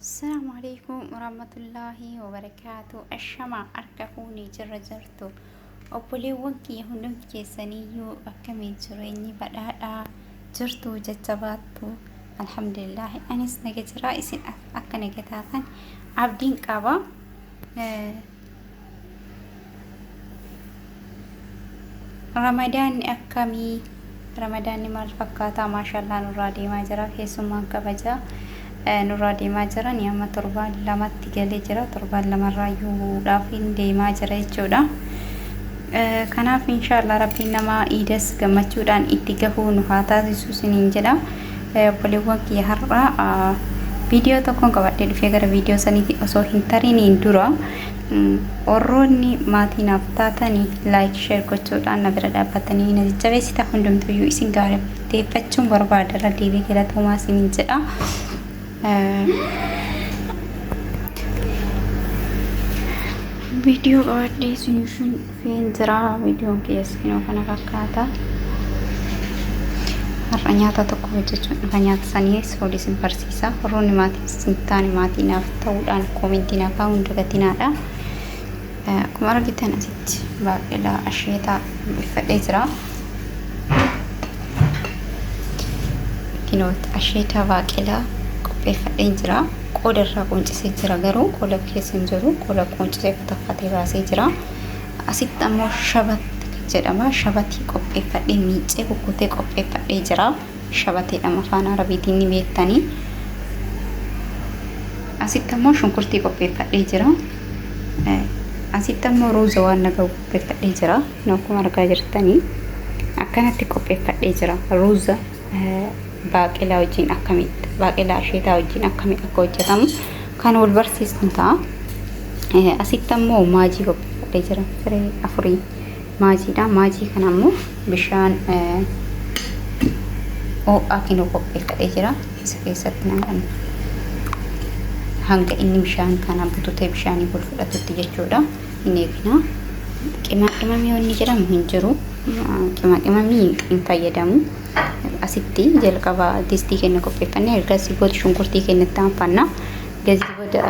Assalamu alaikum warahmatullahi wabarakaatu. Ashama harka fuunee jirra jirtu. Obboleewwan kiyya hundumti keessaniyyuu akkamiin jireenyi badhaadhaa jirtu jajjabaattu. Alhamdulillah, anis naga jira, isin akka naga taatan abdiin qaba. Ramadaanni akkamii? Ramadaanni maal fakkaataa? Maashallaa, nurraa deemaa jira. Keessummaan kabajaa nurraa deemaa jira. Ni amma torbaan lamatti galee jira. Torbaan lamarraa iyyuudhaaf hin deemaa jira jechuudha. Kanaaf inshaallah Rabbiin nama iidas gammachuudhaan itti gahuu nu haa taasisu isiniin jedha. Obboleewwan kiyya, har'a viidiyoo tokkoon qabadhee dhufee, gara viidiyoo saniitti osoo hin tariniin dura warroonni maatii naaf taatanii like, share gochuudhaan na bira dhaabbatanii na jajjabeessita hundumtuyyuu isin gaafatteeffachuun barbaada. Irra deebi'ee galatoomaa isiniin jedha. Viidiyoo qabadhee isiniif dhufeen jira. Viidiyoon kiyya kana fakkaata. Har'a nyaata tokko hojjechuun dhufa. Nyaata saniis walii isin barsiisa. Warroonni maatii isin taane maatii naaf ta'uudhaan koomentii naaf kaa'uun dagatinaadha. Akkuma argitan asitti baaqelaa asheetaa uffadhee jira. Kinooti, asheetaa baaqelaa qopheeffadhee jira. Qooda irraa quncisee jira, garuu qola keessa hin jiru. Qola quncisee kutaffatee baasee jira. Asitti ammoo shabat jedhama. Shabatii qopheeffadhee, miicee kukkutee qopheeffadhee jira. Shabateedhama afaan Arabiitiin ni beektanii. Asitti ammoo shunkurtii qopheeffadhee jira. Asitti ammoo ruuza waan nagahu qopheeffadhee jira. Akkuma argaa jirtanii akkanatti qopheeffadhee jira. Ruuza baaqelaa wajjin akkamitti, baaqelaa asheetaa wajjin akkamitti akka hojjetamu kan wal barsiisnu ta'a. Asitti ammoo maajii qopheeffadhee jira. Firee afurii maajiidha. Maajii kana ammoo bishaan ho'aa kinoo qopheeffadhee jira. Isa keessatti naqan hanga inni bishaan kana bututee bishaanii ol fudhatutti jechuudha. Hin eegna. Qimaa qimamii wanni jedhamu hin jiru. Qimaa qimamii hin fayyadamu. Asitti jalqaba distii keenya qopheeffannee, ergasii booda shunkurtii keenya itti aanfanna. Ergasii booda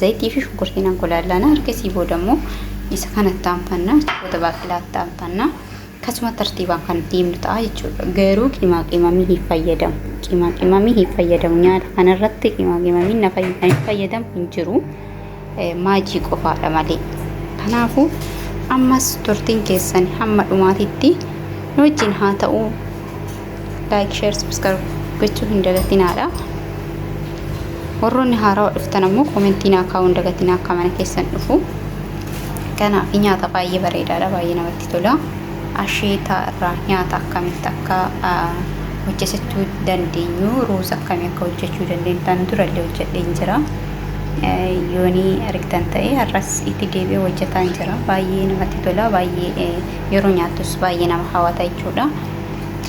zayitii fi shunkurtii nan golaallana. Ergasii booda immoo isa kanatti aanfanna. Booda baaqelaatti aanfanna. Akkasuma tartiibaan kan deemnu ta'a jechuudha. Garuu qimaa qimamii hin fayyadamu. Qimaa qimamii hin fayyadamu. Nyaata kanarratti qimaa qimamii na hin fayyadamu hin jiru. Maajii qofaadha malee. Kanaafuu ammas turtiin keessan hamma dhumaatitti nu wajjin haa ta'u. Like, share, subscribe gochuu hin dagatinaadha. Warroonni haarawaa dhuftan ammoo koomentii naa kaa'uu hin dagatinaa akka mana keessan dhufu. Kanaaf nyaata baay'ee bareedaadha, baay'ee namatti tola. Asheetaa irraa nyaata akkamitti akka hojjechuu dandeenyu, ruuza akkamii akka hojjechuu dandeenyu tan durallee hojjedheen jira. Yoonii argitan ta'e har'as itti deebi'ee hojjetaan jira. Baay'ee namatti tola, baay'ee yeroo nyaattus baay'ee nama hawwata jechuudha.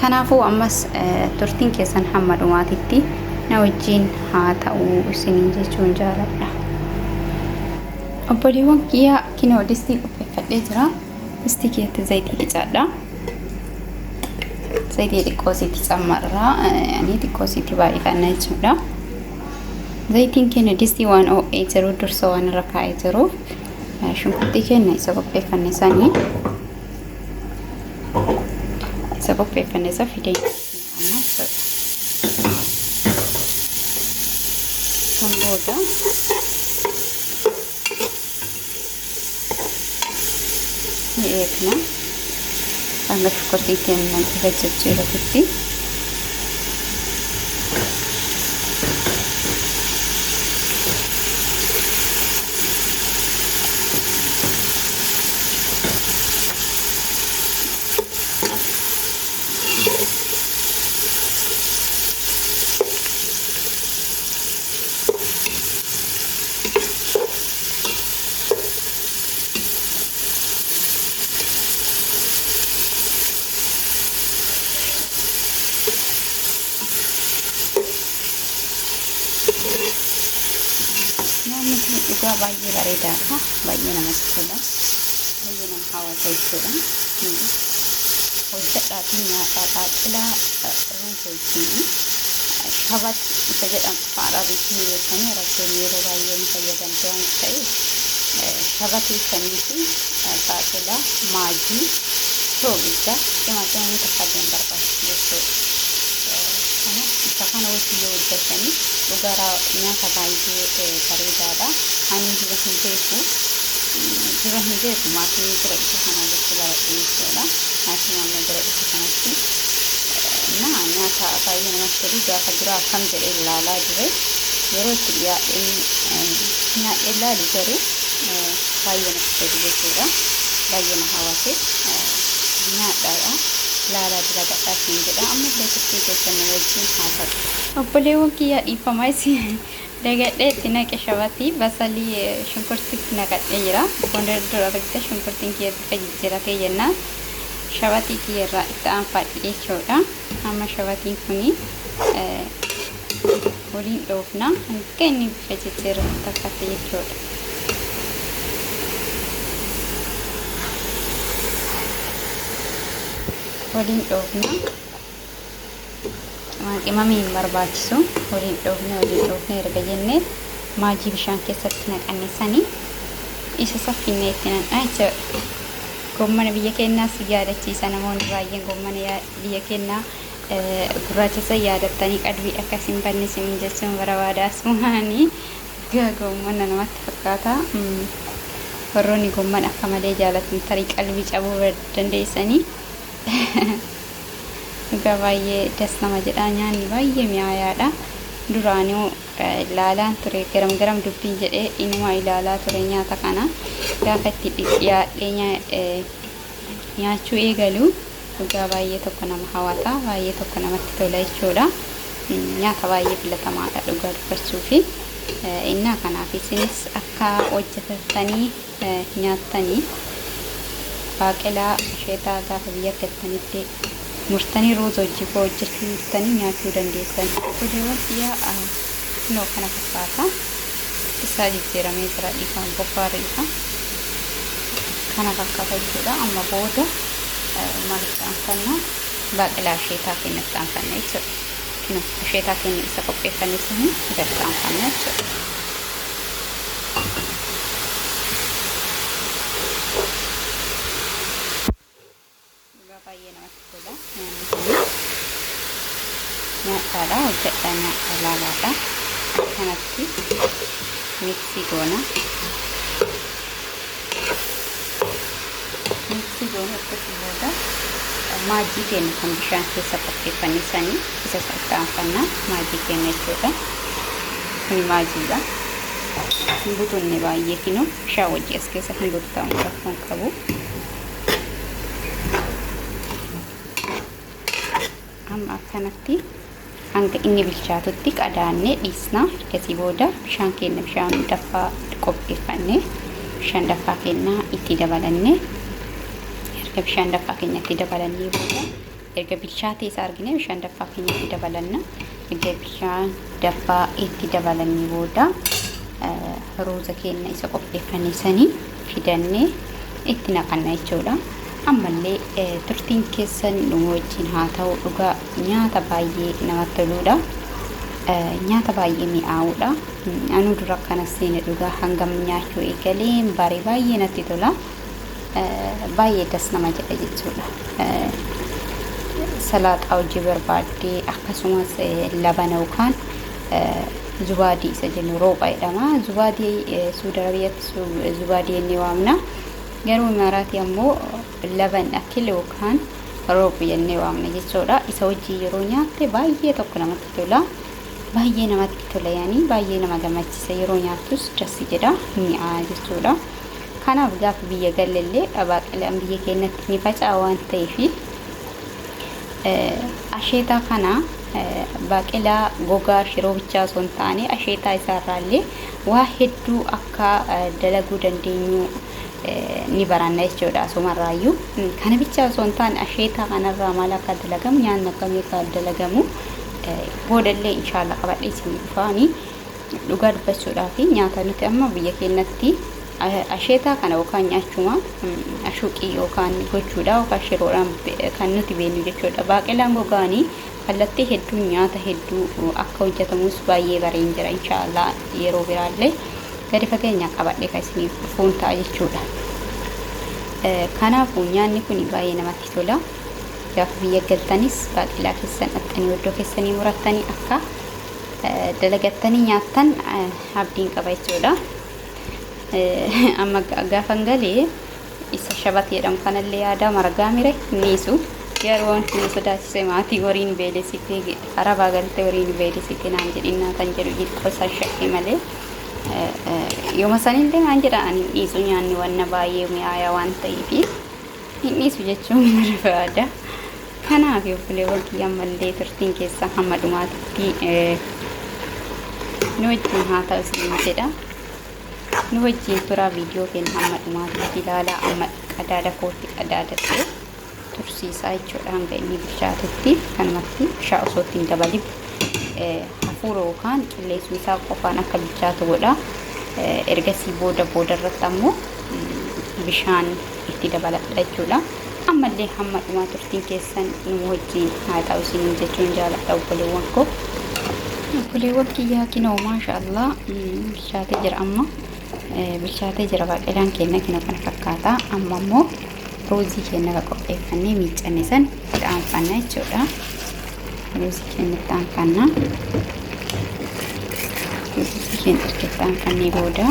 Kanaafuu ammas turtiin keessan hamma dhumaatitti na wajjin haa ta'u isiniin jechuun jaaladha. Obboleewwan kiyyaa, kinoo distii qopheeffadhee jira. Distii kiyyatti zayitii qicaadha. Zayitii xiqqoo isiitti cammarraa, ani xiqqoo isiitti baay'ifanna jechuudha. Zayitiin keenya distii waan ho'ee jiru, dursa waan irra kaa'ee jiruuf, shunkurtii keenya isa qopheeffanne isa fidee jechuudha. Kan booda ni eegna hanga shunkurtiin keenya bifa jijjiiratutti. Nyaanni kun dhugaa baay'ee bareedaadha. Baay'ee namatti tola. Baay'ee nama hawwata jechuudha. Hojjedhaatii nyaadhaa, baaqelaa ruuza wajjin. Shabat isa jedhamu afaan Arabiitiin ni beektanii, Arabtoonni yeroo baay'ee ni fayyadamte waan ta'eef, shabatii sanii fi baaqelaa, maajii, soogidda, qimaqimamii takka illee hin barbaachisu jechuudha. Kanaaf isa kana wajjin yoo hojjettanii dhugaa nyaata baay'ee bareedaadha. Ani dura hin beeku. Dura hin beeku, maatii bira dhufe kana irratti baradhe jechuudha. Maatii amma bira dhufe kanatti. Na nyaata baay'ee namatti tolu. Gaafa dura akkam jedhee ilaalaa ture. Yeroo itti dhiyaadheen nyaadhee ilaalu garuu baay'ee natti tolu jechuudha. Baay'ee na hawwate. Nyaadhaadha. Laalaa, dalagadhaa siin jedha. Ammallee turtii keessan nu wajjin haa ta'u. Obboleewwan kiyyaa, dhiifamaa, isin dagadhee itti naqe. Shabatii, basalii, shunkurtiitti naqadhee jira. Akkuma dura argite, shunkurtiin kiyya bifa jijjiiratee jennaan shabatii kiyya irraa itti aanfadhe jechuudha. Amma shabatiin kuni waliin dhoofna hanga inni bifa jijjiiratu takkatti jechuudha. Waliin dhoofna. Qimamii hin barbaachisu. Waliin dhoofne, waliin dhoofne erga jennee, maajii bishaan keessatti naqanne sanii isa saffinnee itti naqna jechuudha. Gommana biyya keenyaas yaadachiisa. Namoonni baay'een gommana biyya keenyaa gurraacha isa yaadattanii qalbii akkas hin banne isin jechuun barbaada. Asumaanii gommana namatti fakkaata. Warroonni gomman akka malee jaalatan tarii qalbii cabuu dandeessanii. Dhugaa baay'ee das nama jedha, nyaanni baay'ee mi'aayaadha. Duraanuu ilaalaan ture, garam garam dubbiin jedhee inuma ilaalaa ture. Nyaata kana gaafa itti dhiyaadhee nyaachuu eegalu dhugaa baay'ee tokko nama hawwata, baay'ee tokko namatti tola jechuudha. Nyaata baay'ee filatamaadha dhugaa dubbachuu fi innaa kanaaf isinis akka hojjetattanii nyaattanii, baaqelaa asheetaa gaafa biyya galtanitti murtanii, ruuza hojii koo hojjechuu murtanii nyaachuu dandeessan. Odeewwan kiyyaa, kunoo kana fakkaata. Isaa jijjiiramee jira, dhiifama, boffaarri isaa kana fakkaata jechuudha. Amma booda maalitti aanfanna? Baaqelaa asheetaa keenyatti aanfanna jechuudha. Kunoo asheetaa keenya isa qopheeffanne sanii irratti aanfanna jechuudha. Dhugaa baay'ee namatti tola nyaanni kun. Nyaadhaadha, hojjedhaa, nyaadhaa, laalaadha. Akkanatti mix goona. Mix goona, akkasii booda maajii keenya kan bishaan keessa qopheeffanne sanii isa itti aanfanna, maajii keenya jechuudha. Kuni maajiidha. Hin butunne baay'ee, kinoo bishaan wajji as keessa hin bututamu, rakkoon qabu. Amma akkanatti hanga inni bilchaatutti qadaannee dhiisna. Ergasii booda bishaan keenya, bishaan daffaa qopheeffanne, bishaan daffaa keenya itti dabalanne. Erga bishaan daffaa keenya itti dabalannee booda, erga bilchaatee isaa argine, bishaan daffaa keenya itti dabalanna. Erga bishaan daffaa itti dabalannee booda, ruuza keenya isa qopheeffanne sanii fidannee itti naqanna jechuudha. Ammallee turtiin keessan nu wajjin haa ta'u. Dhugaa nyaata baay'ee namatti toludha. Nyaata baay'ee mi'aawudha. Anuu dura akkana seene, dhugaa hangam nyaachuu eegalee bare, baay'ee natti tola. Baay'ee das nama jedha jechuudha. Salaaxaa hojii barbaaddee, akkasumas labana yookaan zubaadii isa jennu, roopha jedhama. Zubaadii Suudi Arabiyaatti zubaadii jennee waamna. Garuu Imaaraatii ammoo laban akil yookaan roophi jennee waamna jechuudha. Isa wajjin yeroo nyaatte baay'ee tokko namatti tola. Baay'ee namatti tola, yaanii baay'ee nama gammachiisa, yeroo nyaattus das jedha, mi'aa jechuudha. Kanaaf gaafa biyya galleellee baaqelaan biyya keenyatti ni faca'a waan ta'eef, asheetaa kana, baaqelaa gogaa shiroo bichaa osoo hin taane, asheetaa isaarraallee waa hedduu akka dalaguu dandeenyu ni baranna jechuudha asumarraayyuu. Kana bichaa osoo hin taane, asheetaa kanarraa maal akka dalagamu, nyaanni akkamii akka dalagamu boodallee inshaallah qabadhee isin dhufaanii. Dhugaa dubbachuudhaa fi nyaata nuti amma biyya keenyatti asheetaa kana yookaan nyaachuma ashuuqii yookaan gochuudha yookaan shiroodhaan kan nuti beeknu jechuudha. Baaqelaan gogaanii Kallattii hedduun nyaata hedduu akka hojjetamus baay'ee bareen jira inshaallah yeroo biraallee gadi fageenya qabadhe kan isiniif dhufuun ta'a jechuudha. Kanaafuu nyaanni kun baay'ee namatti tola. Gaafa biyya galtanis baaqelaa keessan dhaxxanii iddoo keessanii murattanii akka dalagattanii nyaattan abdiin qaba jechuudha. Amma gaafan galee isa shabat jedhamu kanallee yaada margaa mire niisu yeroo wanti nu sodaachise maatii horiin beelessitee arabaa galtee horiin beelessitee naan jedhinnaa kan jedhu xiqqoo isaan shakke malee yooma sanillee naan jedha ani dhiisu nyaanni wanna baay'ee mi'aayaa waan ta'eef hin dhiisu jechuun barbaada. Kanaaf obboleewwan kiyya ammallee turtiin keessan hamma dhumaatitti nu wajjin haa ta'u isiniin jedha. Nu wajjin turaa viidiyoo keenya hamma dhumaatitti ilaalaa amma qadaada kootti qadaadattee tursiisaa jechuudha hanga inni bilchaatutti kanumatti bishaan osoo ittiin dabalin hafuura yookaan qilleensuma isaa qofaan akka bilchaatu godha. Ergasii booda booda irratti ammoo bishaan itti dabaladha jechuudha. Ammallee hamma dhumaa turtiin keessan nu wajjin haa ta'u isiniin jechuun jaaladha obboleewwan koo. Obboleewwan kiyyaa kinoo maashaallah bilchaatee jira amma bilchaatee jira baaqelaan keenya kinoo kana fakkaata. Amma immoo ruuzii keenya kan qopheeffannee miiccanne san itti aanfanna jechuudha. Ruuzii keenya itti aanfanna. Ruuzii keenya erga itti aanfannee booda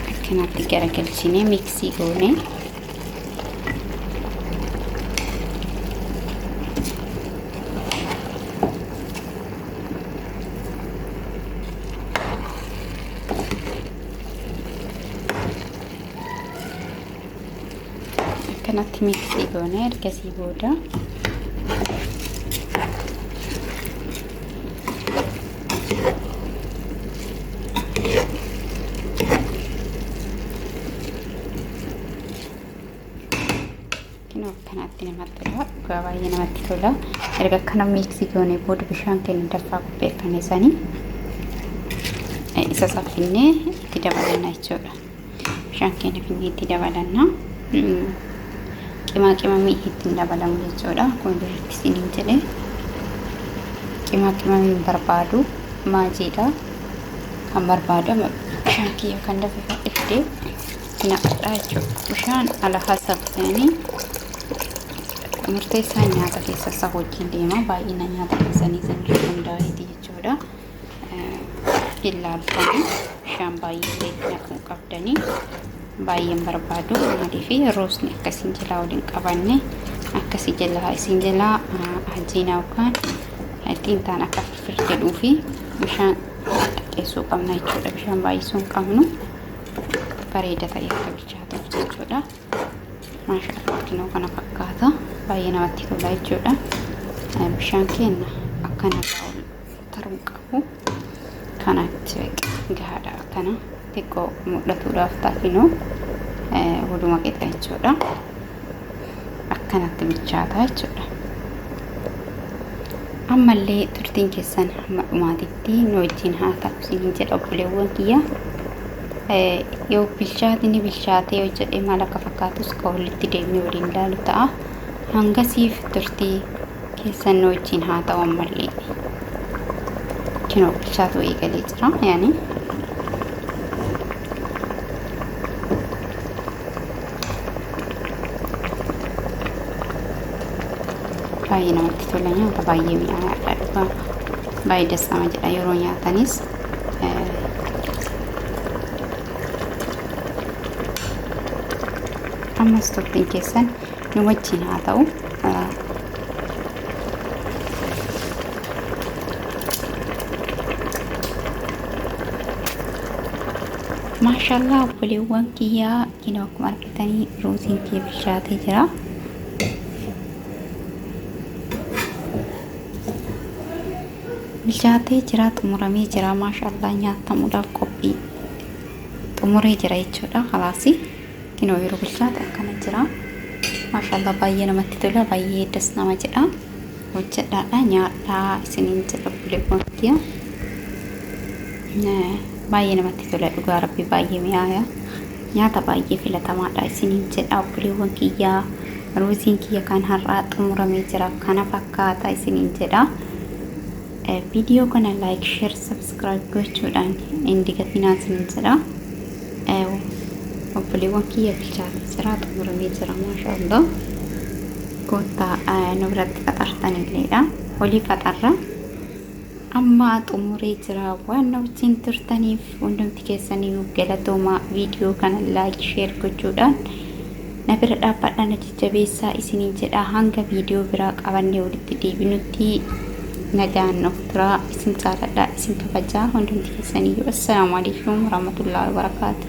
akkanatti garagalchinee miksii goone. Akkanatti miksii goone ergasii booda kinoo akkanatti namatti tola. Dhugaa baay'ee namatti tola. Erga akkana miksii goone booda bishaan keenya danfaa qopheeffanne sanii isa saffinnee itti dabalanna jechuudha. Bishaan keenya finnee itti dabalanna. Qimaa qimamii ittiin dabalamu jechuudha. Akkuma duratti isiniin jedhe qimaa qimamiin barbaadu maajiidha. Kan barbaadu bishaan kiyya kan danfifadhe itti naqadha jechuudha. Bishaan ala hasab yani murteessaan nyaata keessa isa wajjin deema. Baay'ina nyaata keessanii sanirratti hundaa'eeti jechuudha. Ilaaltanii bishaan baay'ee itti naquu qabdanii baay'een barbaadu. Maaliif roosni akkasiin jalaa waliin qabanne akkasii jalaa isin jalaa ajiinaa yookaan ittiin taan akka firfir jedhuu fi bishaan xiqqeessuu qabna jechuudha. Bishaan baay'isuu hin qabnu bareeda ta'e akka bilchaatuuf jechuudha. Maashaallah kinoo kana fakkaata baay'ee namatti tola jechuudha. Bishaan keenya akkana ol taruu qabu kanatti gahaadha akkana xiqqoo mul'atuudhaaf ta'a kinoo waluma qixa jechuudha. Akkanatti bilchaata jechuudha. Ammallee turtiin keessan hamma dhumaatitti nu wajjin haa ta'u isiniin jedha obboleewwan kiyya. Yoo bilchaate ni bilchaate yoo jedhee maal akka fakkaatus kan walitti deemnee waliin ilaalu ta'a. Hangasiif turtii keessan nu wajjin haa ta'u ammallee. Kinoo bilchaatu eegalee jira yaani. Baay'ee namatti tola nyaata baay'ee mi'aawaadha dhugaa baay'ee das nama jedha yeroo nyaatanis. Ammas turtiin keessan nu wajjin haa ta'u. Maashaallah obboleewwan kiyyaa kinoo akkuma argitanii ruuziin kiyya bilchaatee jira. Bilchaatee jira xumuramee jira maashaallah nyaatamuudhaaf qophii xumuree jira jechuudha. Kalaasi kinoo yeroo bilchaate akkana jira. Maashaallah baay'ee namatti tola baay'ee das nama jedha. Hojjedhaadha nyaadhaa isiniin jedha obboleewwan kiyya. Baay'ee namatti tola dhugaa rabbi baay'ee mi'aaya. Nyaata baay'ee filatamaadha isiniin jedha obboleewwan kiyyaa. Ruuziin kiyya kan har'aa xumuramee jira kana fakkaata isiniin jedha. Viidiyoo kana like, share, subscribe gochuudhaan hin digatinaa isiniin jedha. Obboleewwan kiyya, bilchaatee jira, xumuramee jira, maashaallah. Koottaa nu biratti qaxartanilleedha. Olii qaxarra. Amma xumuree jira. Waan na wajjin turtaniif hundumti keessaniyyuu galatoomaa. Viidiyoo kana like, share gochuudhaan na bira dhaabbadhaa, na jajjabeessaa isiniin jedha. Hanga viidiyoo biraa qabannee walitti deebinutti nagaan of turaa. Isin jaaladha, isin kabajaa hundumti keessaniyyuu. Assalaamu alaikum warahmatullahi wabarakaatu.